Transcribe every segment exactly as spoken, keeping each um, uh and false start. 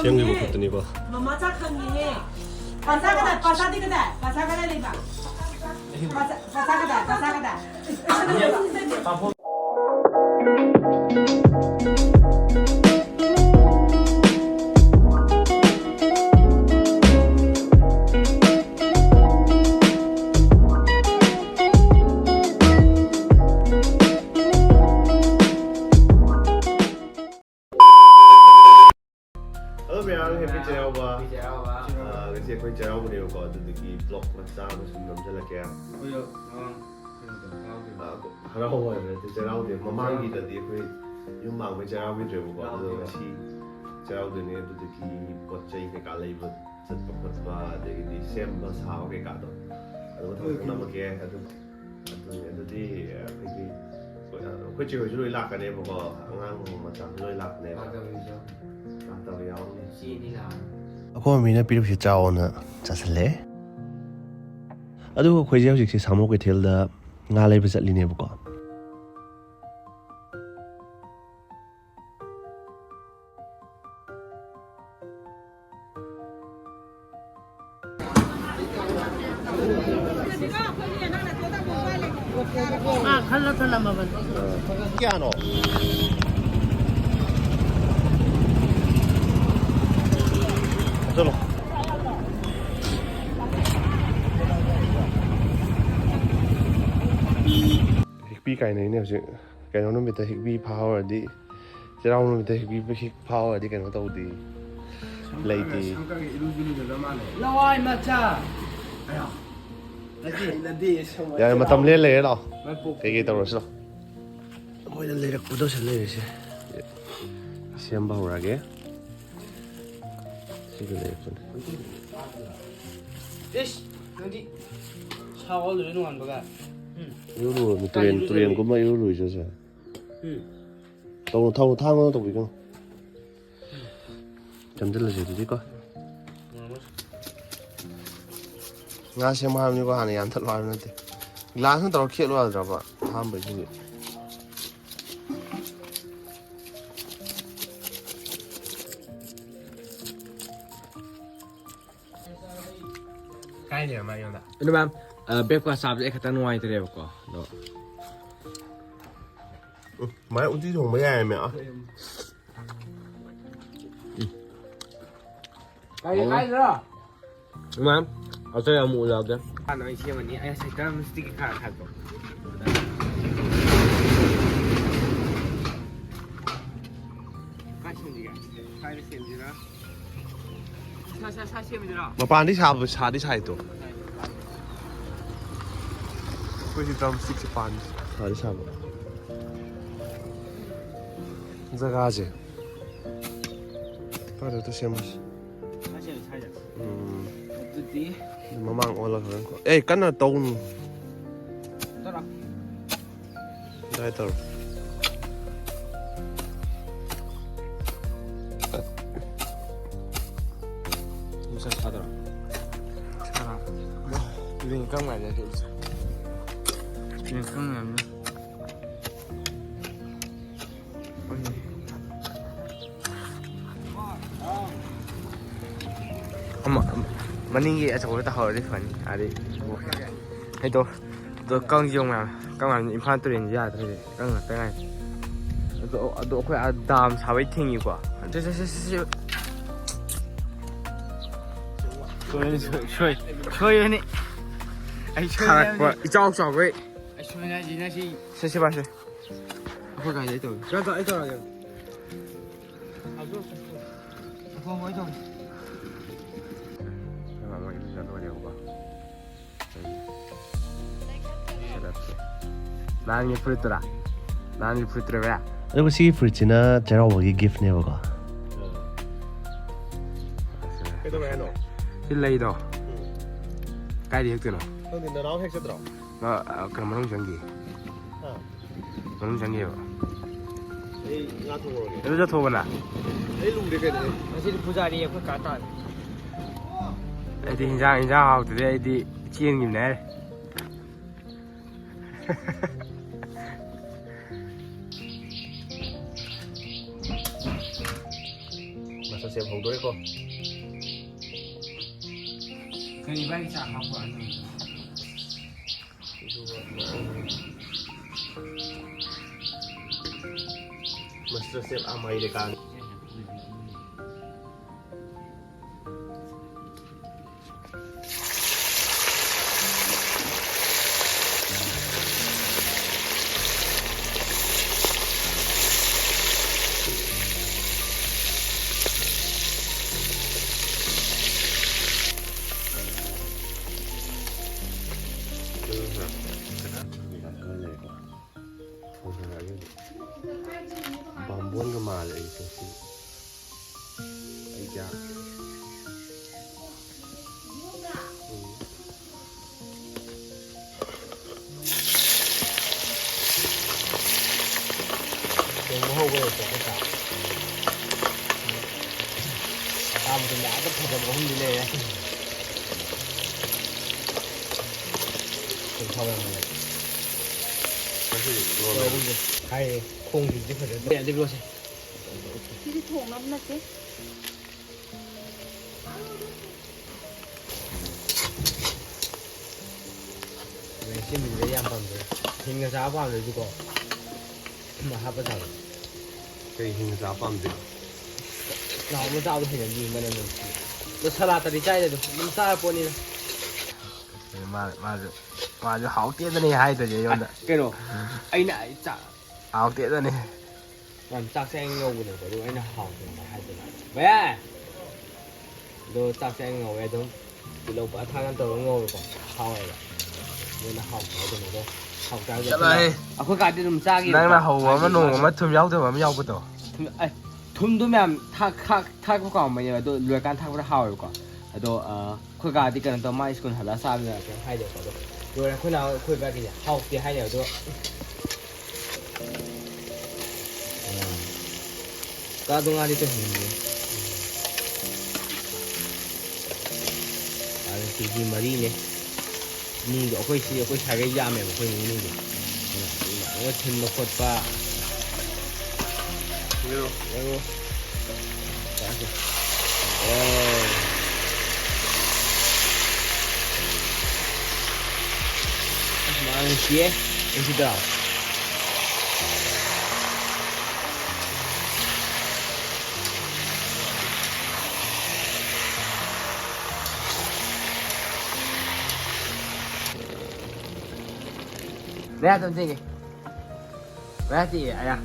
ꯁꯦꯝꯈꯤꯕ ꯈꯨꯠꯇꯨꯅꯤꯀꯣ꯫ ꯃꯃꯥ ꯆꯥꯛ ꯈꯪꯉꯦꯍꯦ꯫ ꯄꯥꯁꯥ ꯀꯗꯥꯏ? ꯄꯥꯁꯥꯗꯤ ꯀꯗꯥꯏ? ꯄꯥꯁꯥ ꯀꯗꯥꯏ ꯂꯩꯕ? ꯄꯥꯁꯥ, ꯄꯥꯁꯥ ꯀꯗꯥꯏ? ꯄꯥꯁꯥ ꯀꯗꯥꯏ? Hello ꯃꯌꯥꯝ, happy ꯆꯩꯔꯥꯎꯕ꯫ Happy ꯆꯩꯔꯥꯎꯕ꯫ ꯑꯥ, ꯉꯁꯤ ꯑꯩꯈꯣꯏ ꯆꯩꯔꯥꯎꯕꯅꯦꯕꯀꯣ, ꯑꯗꯨꯗꯒꯤ vlog ꯃꯆꯥ ꯑꯃ ꯁꯨꯝ ꯅꯝꯖꯜꯂꯛꯀꯦ꯫ ꯑꯩꯈꯣꯏꯗꯣ ꯉꯔꯥꯡ ꯀꯩꯅꯣꯗꯣ ꯍꯔꯥꯎꯈꯤꯕ꯫ ꯑꯥ, ꯍꯔꯥꯎꯕ ꯍꯥꯏꯕ ꯅꯠꯇꯦ, ꯆꯩꯔꯥꯎꯗꯦ꯫ ꯃꯃꯥꯡꯒꯤꯗꯗꯤ ꯑꯩꯈꯣꯏ ꯌꯨꯝ ꯃꯥꯡꯕꯩ ꯆꯩꯔꯥꯎꯈꯤꯗ꯭ꯔꯦꯕꯀꯣ, ꯑꯗꯨꯒ ꯌꯥꯎꯗꯦ꯫ ꯉꯁꯤ ꯆꯩꯔꯥꯎꯗꯣꯏꯅꯦ꯫ ꯑꯗꯨꯗꯒꯤ ꯄꯣꯠ ꯆꯩ ꯀꯩꯀꯥ ꯂꯩꯕ ꯆꯠꯄ ꯈꯣꯠꯄ, ꯑꯗꯒꯤꯗꯤ ꯁꯦꯝꯕ ꯁꯥꯕ ꯀꯩꯀꯥꯗꯣ, ꯑꯗꯨ ꯃꯊꯪ ꯃꯊꯪ ꯅꯝꯃꯛꯀꯦ꯫ ꯑꯗꯨ ꯑꯗꯨꯅꯦ, ꯑꯗꯨꯗꯤ ꯑꯩꯈꯣꯏꯒꯤ, ꯑꯩꯈꯣꯏ ꯆꯦ ꯍꯣꯏꯁꯨ ꯂꯣꯏ ꯂꯥꯛꯀꯅꯦꯕꯀꯣ, ꯑꯉꯥꯡ ꯃꯆꯥꯁꯨ ꯂꯣꯏ ꯂꯥꯛꯀꯅꯦꯕ꯫ ꯂꯥꯛꯇꯕ ꯃꯤꯁꯨ꯫ ꯂꯥꯛꯇꯕ ꯌꯥꯎꯅꯤ꯫ ꯏꯆꯦꯗꯤ ꯂꯥꯛꯑꯅꯤ꯫ ꯑꯩꯈꯣꯏ ꯃꯃꯤꯅ ꯄꯤꯔꯨꯕꯁꯦ ꯆꯥꯎꯑꯣꯅ ꯆꯥꯁꯤꯜꯂꯦ꯫ ꯑꯗꯨꯒ ꯑꯩꯈꯣꯏꯁꯦ ꯍꯧꯖꯤꯛꯁꯦ ꯁꯥꯃꯨ ꯀꯩꯊꯦꯜꯗ ꯉꯥ ꯂꯩꯕ ꯆꯠꯂꯤꯅꯦꯕꯀꯣ꯫ ꯃꯥ ꯈꯜꯂ ꯊꯅꯝꯃꯕꯅꯤ꯫ ꯀꯌꯥꯅꯣ? ꯆꯠꯂꯣ꯫ ꯍꯤꯛꯄꯤ ꯀꯥꯏꯅꯩꯅꯦ ꯍꯧꯖꯤꯛ꯫ ꯀꯩꯅꯣ ꯅꯨꯃꯤꯠꯇ ꯍꯤꯛꯄꯤ ꯐꯥꯍꯧꯔꯗꯤ, ꯆꯩꯔꯥꯎ ꯅꯨꯃꯤꯠꯇ ꯍꯤꯛꯄꯤ ꯍꯤꯛ ꯐꯥꯍꯧꯔꯗꯤ ꯀꯩꯅꯣ ꯇꯧꯗꯦ꯫ ꯂꯩꯇꯦ꯫ ꯁꯝꯀꯛꯑꯒ ꯏꯔꯨꯁꯨ ꯂꯨꯖꯗ ꯃꯥꯜꯂꯦ꯫ ꯂꯋꯥꯏ ꯃꯆꯥ꯫ ꯑꯌꯥ꯫ ꯅꯠꯇꯦ꯫ ꯍꯩꯅꯗꯦ, ꯁꯪꯕ ꯌꯥꯔꯦ, ꯃꯇꯝ ꯆꯩꯔꯥꯎ꯫ ꯂꯦꯟ ꯂꯩꯔꯦ, ꯂꯥꯛꯑꯣ꯫ ꯃꯥꯏ ꯄꯣꯛꯄ ꯀꯩꯀꯩ ꯇꯧꯔꯁꯤ ꯂꯥꯛꯑꯣ꯫ ꯑꯩꯈꯣꯏꯅ ꯂꯩꯔꯛꯄꯗꯣ ꯁꯤ ꯂꯩꯔꯤꯁꯦ꯫ ꯁꯦꯝꯕ ꯍꯧꯔꯒꯦ꯫ ꯁꯤꯗ ꯂꯩꯔꯛꯄꯅꯦ꯫ ꯏꯁ, ꯅꯪꯗꯤ ꯁꯥ ꯑꯣꯜꯂꯨꯔꯦ ꯅꯣꯡꯉꯥꯟꯕꯒ꯫ ꯎꯝ꯫ ꯏꯔꯨ ꯂꯨꯔꯕꯅꯤ, ꯀꯥꯏ ꯇꯨꯔꯦꯟ, ꯏꯔꯨꯖꯔꯨꯏ? ꯇꯨꯔꯦꯟꯒꯨꯝꯕ ꯏꯔꯨ ꯂꯨꯏꯖꯁꯦ꯫ ꯎꯝ꯫ ꯇꯧꯅꯨ, ꯊꯥꯡꯅ ꯇꯧꯕꯤꯒꯅꯨ꯫ ꯆꯝꯁꯤꯜꯂꯁꯦ ꯑꯗꯨꯗꯤꯀꯣ꯫ ꯉꯥ ꯁꯦꯝꯃꯣ ꯍꯥꯏꯕꯅꯤꯀꯣ, ꯍꯥꯟꯅ ꯌꯥꯟꯊꯠꯂꯣ ꯍꯥꯏꯕ ꯅꯠꯇꯦ꯫ ꯒ꯭ꯂꯥꯁꯅ ꯇꯧꯔ ꯈꯦꯠꯂꯣ ꯌꯥꯗ꯭ꯔꯕ ꯑꯍꯥꯟꯕꯩꯁꯤꯗꯤ? ꯀꯥꯏ ꯂꯩꯔꯝꯃ ꯑꯩꯉꯣꯟꯗ? ꯑꯗꯨ ꯃꯌꯥꯝ, ꯑ, breakfast ꯆꯥꯕꯁꯦ ꯑꯩ ꯈꯛꯇ ꯅꯨꯡꯉꯥꯏꯇ꯭ꯔꯦꯕꯀꯣ, ꯑꯗꯣ꯫ ꯎꯝ, ꯃꯥꯏ ꯎꯇꯤ ꯊꯣꯡꯕ ꯌꯥꯏꯃꯦ꯫ ꯑ꯫ ꯀꯥꯏ, ꯀꯥꯏꯗꯅꯣ? ꯏꯃꯥ, ꯑꯇꯩ ꯑꯃꯨꯛ ꯌꯥꯎꯗꯦ꯫ ꯍꯥꯟꯅ ꯑꯩ ꯁꯦꯝꯃꯅꯤ꯫ ꯑꯩ ꯉꯁꯥꯏ ꯗ꯭ꯔꯝ ꯁ꯭ꯇꯤꯛꯀꯤ ꯈꯔ ꯈꯥꯏꯗꯣꯛ꯫ ꯀꯥꯏ ꯁꯦꯝꯁꯤꯒꯦ? ꯀꯥꯏꯗ ꯁꯦꯝꯁꯤꯔꯥ? ꯁꯥ, ꯁꯥ, ꯁꯥ ꯁꯦꯝꯁꯤꯔꯣ? ꯃꯄꯥꯟꯗꯤ ꯁꯥꯕ, ꯁꯥꯗꯤ ꯁꯥꯏꯗꯣ꯫ ꯑꯩꯈꯣꯏꯗꯤ ꯗ꯭ꯔꯝ ꯁ꯭ꯇꯤꯛꯁꯦ ꯄꯥꯟꯗꯦ꯫ ꯁꯥꯗꯤ ꯁꯥꯕ꯫ ꯖꯒꯥꯁꯦ꯫ ꯀꯥꯏꯗ ꯁꯦꯝꯃꯁꯤ? ꯁꯥ ꯁꯦꯝꯁꯤ, ꯁꯥꯏꯗ꯫ ꯎꯝ꯫ ꯑꯗꯨꯗꯤ ꯃꯃꯥꯡ ꯑꯣꯜꯂꯒ ꯍꯣꯔꯦꯟ ꯀꯣ-, ꯑꯦ, ꯀꯟꯅ ꯇꯧꯅꯨ꯫ ꯇꯧꯔꯣ꯫ ꯑꯗꯨꯃꯥꯏꯅ ꯇꯧꯔꯣ꯫ ꯅꯨꯡꯁꯥ ꯁꯥꯗ꯭ꯔꯣ? ꯁꯥ꯫ ꯏꯚꯦꯟ ꯀꯔꯝ ꯀꯥꯟꯗ ꯆꯠꯂꯨꯁꯦ? ꯏꯚꯦꯟ ꯀꯔꯝ ꯀꯥꯟꯗ? ꯑꯃ, ꯑꯃ, ꯃꯅꯤꯡꯒꯤ ꯑꯆꯧꯕꯗ ꯇꯥꯍꯧꯔꯗꯤ ꯐꯅꯤ꯫ ꯑꯗꯩ ꯑꯩꯗꯣ, ꯑꯗꯣ ꯀꯥꯡꯁꯤ ꯌꯦꯡꯉꯨ ꯃꯌꯥꯝ, ꯀꯪ ꯃꯌꯥꯝ ꯏꯝꯐꯥꯜ ꯇꯨꯔꯦꯟꯁꯤ ꯌꯥꯗ꯭ꯔꯦ, ꯀꯪ ꯉꯥꯛꯇ ꯉꯥꯏ꯫ ꯑꯗꯣ, ꯑꯗꯣ ꯑꯩꯈꯣꯏ ꯑꯥ ꯗꯥꯝ ꯁꯥꯕꯩ ꯊꯤꯡꯉꯤꯀꯣ꯫ ꯁꯤ, ꯁꯤ, ꯁꯤ, ꯁꯤ, ꯁꯤ꯫ ꯁꯣꯏ, ꯁꯣꯏ, ꯁꯣꯏ, ꯁꯣꯏꯕꯅꯤ꯫ ꯑꯩ ꯁꯣꯏꯕꯅꯤ ꯊꯥꯔꯛꯄ ꯍꯥꯏꯕꯅꯤ꯫ ꯏꯆꯥꯎ ꯆꯥꯎꯈꯩ꯫ ꯑꯩ ꯁꯣꯏꯕꯅꯤ ꯍꯥꯏꯁꯤ ꯉꯁꯤ꯫ ꯁꯦ, ꯁꯤ ꯄꯥꯁꯦ꯫ ꯑꯩꯈꯣꯏ ꯀꯥꯏꯗꯩ ꯇꯧꯔꯤ? ꯀꯩꯅꯣ ꯇꯧ-, ꯑꯩ ꯇꯧꯔꯒꯦ꯫ ꯑꯩꯈꯣꯏ ꯃꯥ ꯃꯣꯏ ꯏꯔꯨꯖ ꯂꯣꯏꯔꯦꯕꯀꯣ꯫ ꯅꯍꯥꯟꯒꯤ ꯐꯨꯔꯤꯠꯇꯨꯔꯥ? ꯅꯍꯥꯟꯒꯤ ꯐꯨꯔꯤꯠꯇꯨꯔꯥ ꯚꯩꯌꯥ? ꯑꯗꯨꯒ ꯁꯤꯒꯤ ꯐꯨꯔꯤꯠꯁꯤꯅ ꯆꯩꯔꯥꯎꯕꯒꯤ gift ꯅꯦꯕꯀꯣ꯫ ꯀꯩꯗꯧꯔꯦ ꯍꯥꯏꯅꯣ? ꯁꯤ ꯂꯩꯗꯣ꯫ ꯎꯝ꯫ ꯀꯥꯏꯗ ꯍꯦꯛꯇꯣꯏꯅꯣ? ꯈꯪꯗꯦ, ꯅꯅꯥꯎ ꯍꯦꯛ ꯆꯠꯇ꯭ꯔꯣ? ꯃꯥ, ꯑ, ꯀꯩꯅꯣ, ꯃꯅꯨꯡ ꯆꯪꯈꯤ꯫ ꯍꯥ? ꯃꯅꯨꯡ ꯆꯪꯈꯤꯕ꯫ ꯑꯩ ꯉꯥ ꯊꯣꯡꯉꯨꯔꯒꯦ꯫ ꯑꯗꯨ ꯆꯠꯊꯣꯛꯑꯣꯅ꯫ ꯑꯩ ꯂꯨꯗꯦ ꯀꯩꯅꯣ꯫ ꯉꯁꯤꯗꯤ ꯄꯨꯖꯥꯔꯤ ꯑꯩꯈꯣꯏ ꯀꯥ ꯇꯥꯔꯦ꯫ ꯑꯩꯗꯤ ꯍꯤꯟꯖꯥꯡ, ꯍꯤꯟꯖꯥꯡ ꯍꯥꯎꯇꯗꯤ ꯑꯩꯗꯤ ꯆꯦꯟꯈꯤꯕꯅꯦ ꯍꯥꯏꯔꯦ꯫ ꯃꯁꯛꯁꯦ ꯌꯥꯝ ꯍꯧꯗꯣꯔꯦꯀꯣ꯫ ꯏꯕꯥꯏꯒꯤ ꯆꯥꯛ ꯍꯥꯞꯄꯨꯔꯥ ꯅꯣꯏ? ꯑꯗꯨꯒ ꯃꯥꯁꯇꯔ ꯆꯦꯐ ꯑꯃꯦꯔꯤꯀꯥꯟ꯫ ꯕꯥꯝꯕꯣꯟꯒ ꯃꯥꯜꯂꯦ ꯑꯩꯁꯦ ꯁꯤ꯫ ꯑꯩ ꯀꯌꯥ ꯎꯝ꯫ ꯊꯣꯡꯕ ꯍꯧꯈ꯭ꯔꯦꯀꯣ ꯑꯩꯈꯣꯏ ꯆꯥꯛ꯫ ꯆꯥꯕꯗ ꯃꯌꯥꯝꯗ ꯐꯖꯕ ꯑꯍꯨꯝꯗꯤ ꯂꯩꯔꯦ꯫ ꯊꯥꯎ ꯌꯥꯝ ꯃꯨꯜꯂꯦ꯫ ꯉꯁꯤꯗꯤ ꯂꯣꯜꯂꯦ꯫ ꯍꯥꯏꯌꯦ, ꯈꯣꯡꯁꯤꯗꯤ ꯐꯖꯅ ꯇꯧꯔꯦ꯫ ꯑꯗꯨ ꯂꯣꯠꯁꯦ꯫ ꯁꯤꯗꯤ ꯊꯣꯡꯅꯕ ꯅꯠꯇꯦ꯫ ꯁꯤ ꯃꯤꯁꯦ ꯌꯥꯝ ꯄꯥꯝꯖꯩ꯫ ꯍꯤꯡꯅ ꯆꯥꯕ ꯄꯥꯝꯖꯩꯁꯨꯀꯣ꯫ ꯍꯥꯞꯄ ꯆꯥꯕ꯫ ꯀꯩ ꯍꯤꯡꯅ ꯆꯥꯕ ꯄꯥꯝꯗ꯭ꯔꯤꯅꯣ? ꯆꯥꯎꯅ ꯆꯥꯕ ꯍꯩꯅꯗꯦ, ꯃꯅꯝ ꯅꯝꯊꯤ꯫ ꯑꯗꯣ ꯁꯂꯥꯠꯇꯗꯤ ꯆꯥꯏꯗ ꯑꯗꯨꯝ, ꯑꯗꯨꯝ ꯆꯥꯔ ꯄꯣꯠꯅꯤꯗ꯫ ꯃꯥ-, ꯃꯥꯁꯨ, ꯃꯥꯁꯨ ꯍꯥꯎꯇꯦꯗꯅꯦ ꯍꯥꯏꯗꯣꯏꯁꯦ ꯑꯩꯉꯣꯟꯗ꯫ ꯀꯩꯅꯣ, ꯑꯩꯅ ꯑꯩ ꯆꯥ-, ꯍꯥꯎꯇꯦꯗꯅꯦ꯫ ꯌꯥꯝ ꯆꯥꯛ ꯆꯥꯅꯤꯡ ꯌꯧꯕꯅꯦꯕ, ꯑꯗꯨꯒ ꯑꯩꯅ ꯍꯥꯎꯇꯦꯅ ꯍꯥꯏꯗꯅ꯫ ꯚꯩꯌꯥ! ꯑꯗꯣ ꯆꯥꯛ ꯆꯥꯅꯤꯡ ꯉꯧꯋꯦ ꯑꯗꯨꯝ꯫ ꯇꯤꯜꯍꯧ ꯐꯖꯅ ꯊꯥꯛꯑꯒ ꯇꯧꯔꯒ ꯉꯧꯔꯦꯀꯣ꯫ ꯍꯥꯎꯋꯦꯕ꯫ ꯑꯗꯨꯅ ꯍꯥꯎꯇꯦ ꯍꯥꯏꯗꯣꯏꯅꯦ ꯑꯗꯣ꯫ ꯍꯥꯎꯇꯦ ꯍꯥꯏꯗꯣꯏꯅꯦ꯫ ꯆꯠꯂꯣꯍꯦ꯫ ꯑꯩꯈꯣꯏ ꯀꯥꯗꯤ ꯑꯗꯨꯝ ꯆꯥꯈꯤꯕꯀꯣ꯫ ꯅꯪꯅ ꯍꯧꯕ ꯑꯃ ꯍꯥꯏꯗꯤ ꯅꯣꯡꯃ ꯃꯥꯁꯨ ꯑꯃ ꯊꯨꯝ ꯌꯥꯎꯗꯕ ꯑꯃ ꯌꯥꯎꯕꯗꯣ꯫ ꯊꯨꯝ, ꯑꯩ, ꯊꯨꯝꯗꯣ ꯃꯌꯥꯝ ꯊꯥꯛ-, ꯊꯥꯛ-, ꯊꯥꯛꯄ ꯀꯥꯎꯔꯝꯕꯅꯦꯕ꯫ ꯑꯗꯣ ꯂꯣꯏꯔꯀꯥꯟꯗ ꯊꯥꯛꯄꯗ ꯍꯥꯎꯋꯦꯕꯀꯣ꯫ ꯑꯗꯣ, ꯑ, ꯑꯩꯈꯣꯏ ꯀꯥꯗꯤ ꯀꯩꯅꯣ ꯇꯧ, ꯃꯥ ꯁ꯭ꯀꯨꯜ ꯍꯜꯂꯛꯑ ꯆꯥꯕꯅꯤꯅ ꯀꯩꯝ ꯍꯥꯏꯗꯦꯕꯀꯣ꯫ ꯑꯗꯣ ꯂꯣꯏꯔꯦ ꯑꯩꯈꯣꯏ ꯅꯍꯥꯟ ꯑꯩꯈꯣꯏ ꯀꯥꯒꯤꯁꯦ ꯍꯥꯎꯇꯦ ꯍꯥꯏꯅꯦꯕ꯫ ꯑꯗꯣ ꯀꯥꯗꯣ ꯉꯥꯗꯤ ꯇꯧꯍꯟꯅꯤꯡꯉꯦ꯫ ꯑꯗꯨ ꯀꯦ ꯖꯤ ꯃꯔꯤꯅꯦ꯫ ꯃꯤꯗꯣ ꯑꯩꯈꯣꯏ ꯁꯤ, ꯑꯩꯈꯣꯏ ꯁꯥꯒꯩ ꯌꯥꯝꯃꯦꯕ ꯑꯩꯈꯣꯏ ꯏꯃꯨꯡꯗꯣ꯫ ꯑꯗꯨꯅ ꯏꯃꯥꯟꯅꯕ ꯊꯤꯟꯕ ꯈꯣꯠꯄ꯫ ꯌꯦꯡꯉꯣ꯫ ꯌꯦꯡꯉꯣ꯫ ꯆꯥꯁꯦ꯫ ꯑꯦ꯫ ꯃꯥ ꯅꯨꯡꯁꯤꯌꯦ꯫ ꯑꯩꯁꯨ ꯇꯧ꯫ ꯃꯌꯥ ꯇꯝ ꯊꯦꯡꯉꯦ꯫ ꯃꯌꯥ ꯇꯤꯛꯑꯦ ꯑꯌꯥ꯫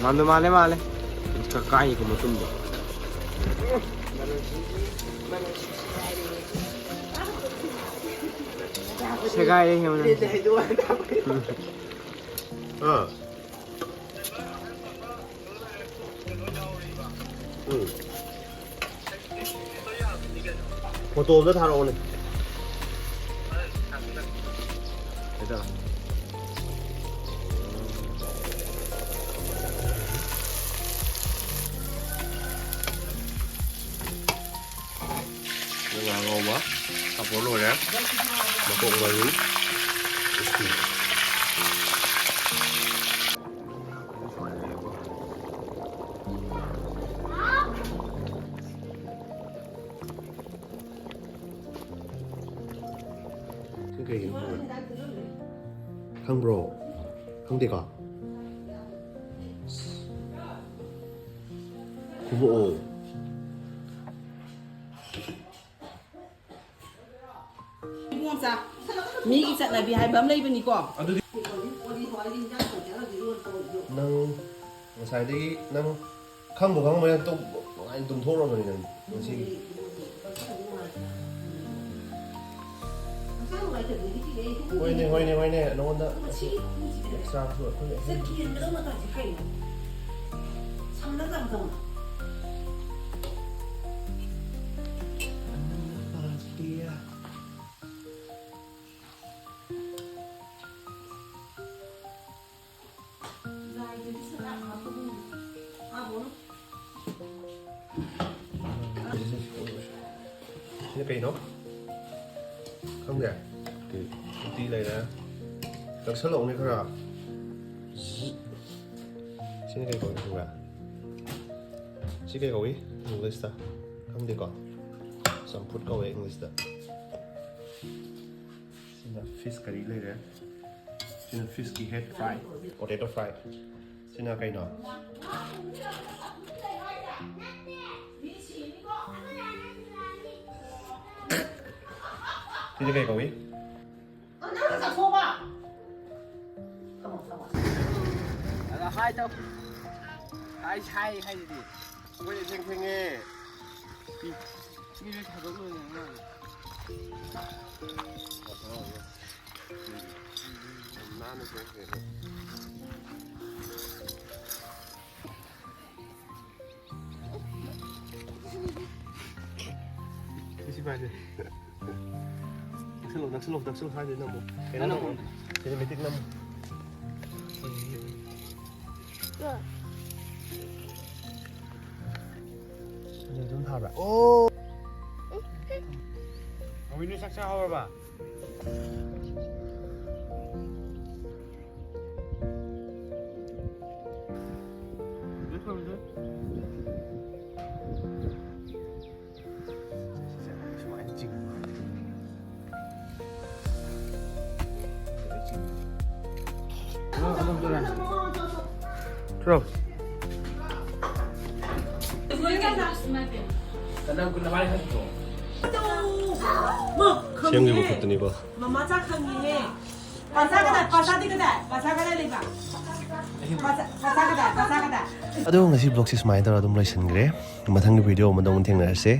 ꯃꯥꯟꯗ ꯃꯥꯜꯂꯦ ꯃꯥꯜꯂꯦ꯫ ꯀ-, ꯀꯥꯏꯅꯤꯀꯣ ꯃꯇꯨꯝꯗꯣ꯫ ꯁꯦꯒꯥꯏꯔꯦ ꯌꯦꯡꯉꯨꯅꯦ꯫ ꯑꯥ꯫ ꯎꯝ꯫ ꯐꯣꯇꯣ ꯑꯝꯇ ꯊꯥꯔꯛꯑꯣꯅꯦ꯫ ꯀꯩꯗꯧꯔꯦ? ꯉꯥ ꯉꯧꯕ, ꯄꯥꯐꯣꯔ ꯂꯣꯏꯔꯦ, ꯃꯀꯣꯛ ꯃꯔꯨ, ꯎꯇꯤ꯫ ꯁꯤ ꯀꯩꯒꯤꯅꯣ ꯈꯪꯕ꯭ꯔꯥ? ꯈꯪꯕ꯭ꯔꯣ? ꯈꯪꯗꯦꯀꯣ? ꯈꯨꯝꯃꯛꯑꯣ꯫ ꯏꯕꯣꯝꯆꯥ, ꯃꯤꯒꯤ ꯆꯠꯅꯕꯤ ꯍꯥꯏꯕ ꯑꯃ ꯂꯩꯕꯅꯤꯀꯣ꯫ ꯑꯗꯨꯗꯤ ꯅꯪ ꯉꯁꯥꯏꯗꯒꯤ ꯅꯪ ꯈꯪꯕꯨ ꯈꯪꯉꯝꯃꯣꯏ, ꯅꯪ ꯇꯨꯝ-, ꯅꯨꯡꯉꯥꯏꯅ ꯇꯨꯝꯊꯣꯛꯎꯔꯕꯅꯤ ꯅꯪ ꯉꯁꯤꯒꯤ꯫ ꯍꯣꯏꯅꯦ, ꯍꯣꯏꯅꯦ, ꯍꯣꯏꯅꯦ, ꯅꯉꯣꯟꯗ ꯑꯦꯛꯁꯇ꯭ꯔꯥꯁꯨ ꯑꯩꯈꯣꯏ ꯑꯍꯦꯟꯕ ꯁꯤꯅ ꯀꯩꯅꯣ? ꯈꯪꯗꯦ? ꯎꯇꯤ ꯂꯩꯔꯦ꯫ ꯅꯛꯁꯜꯂꯛꯎꯅꯦ ꯈꯔ꯫ ꯁꯤꯅ ꯀꯩ ꯀꯧꯏ ꯈꯪꯕ꯭ꯔꯥ? ꯁꯤ ꯀꯩ ꯀꯧꯏ ꯏꯪꯂꯤꯁꯇ? ꯈꯪꯗꯦꯀꯣ? ꯆꯝꯐꯨꯠ ꯀꯧꯋꯦ ꯏꯪꯂꯤꯁꯇ꯫ ꯁꯤꯅ ꯐꯤꯁ ꯀꯔꯤ ꯂꯩꯔꯦ꯫ ꯁꯤꯅ ꯐꯤꯁꯀꯤ ꯍꯦꯠ ꯐ꯭ꯔꯥꯏ, ꯄꯣꯇꯦꯇꯣ ꯐ꯭ꯔꯥꯏ꯫ ꯁꯤꯅ ꯀꯩꯅꯣ? ꯁꯤꯗꯤ ꯀꯩ ꯀꯧꯏ? ꯑꯗ ꯍꯥꯏ ꯇꯧ꯫ ꯍꯥꯏ, ꯍꯥꯏ, ꯍꯥꯏꯗꯨꯗꯤ꯫ ꯑꯩꯈꯣꯏꯗꯤ ꯊꯦꯡ ꯊꯦꯡꯉꯦ꯫ ꯃꯤꯁꯨ ꯊꯥꯗꯣꯛ ꯂꯣꯏꯔꯦ ꯑꯉꯥꯡ꯫ ꯌꯥꯝ ꯅꯥꯟꯅ ꯁꯦꯝꯈ꯭ꯔꯦꯅꯦ꯫ ꯁꯤ ꯄꯥꯏꯁꯦ꯫ ꯅꯛꯁꯜꯂꯣ, ꯅꯛꯁꯜꯂꯣ, ꯅꯛꯁꯜꯂꯣ ꯍꯥꯏꯗꯣꯏꯅꯦ ꯑꯃꯨꯛ꯫ ꯀꯩꯅꯣ ꯅꯪꯅ ꯇꯧꯔꯣ꯫ ꯀꯣꯟꯗ꯫ ꯁꯤꯅꯦꯃꯦꯇꯤꯛ ꯅꯝꯃꯨ꯫ ꯑꯗꯨ ꯑꯗꯨꯝ ꯊꯥꯕ꯭ꯔꯥ? ꯑꯣ! ꯑꯃꯤꯅꯨ ꯆꯥꯛ ꯆꯥ ꯍꯧꯔꯕ? ꯁꯦꯝꯈꯤꯕ ꯈꯨꯠꯇꯨꯅꯤꯀꯣ꯫ ꯃꯃꯥ ꯆꯥꯛ ꯈꯪꯉꯤꯍꯦ꯫ ꯄꯥꯁꯥ ꯀꯗꯥꯏ? ꯄꯥꯁꯥꯗꯤ ꯀꯗꯥꯏ? ꯄꯥꯁꯥ ꯀꯗꯥꯏ ꯂꯩꯕ? ꯄꯥꯁꯥ, ꯄꯥꯁꯥ ꯀꯗꯥꯏ? ꯄꯥꯁꯥ ꯀꯗꯥꯏ? ꯑꯗꯣ ꯉꯁꯤ vlogꯁꯦ ꯁꯨꯃꯥꯏꯅ ꯇꯧꯔꯒ ꯑꯗꯨꯝ ꯂꯣꯏꯁꯤꯟꯈ꯭ꯔꯦ꯫ ꯃꯊꯪꯒꯤ video ꯑꯃꯗ ꯑꯃꯨꯛ ꯊꯦꯡꯅꯔꯁꯦ꯫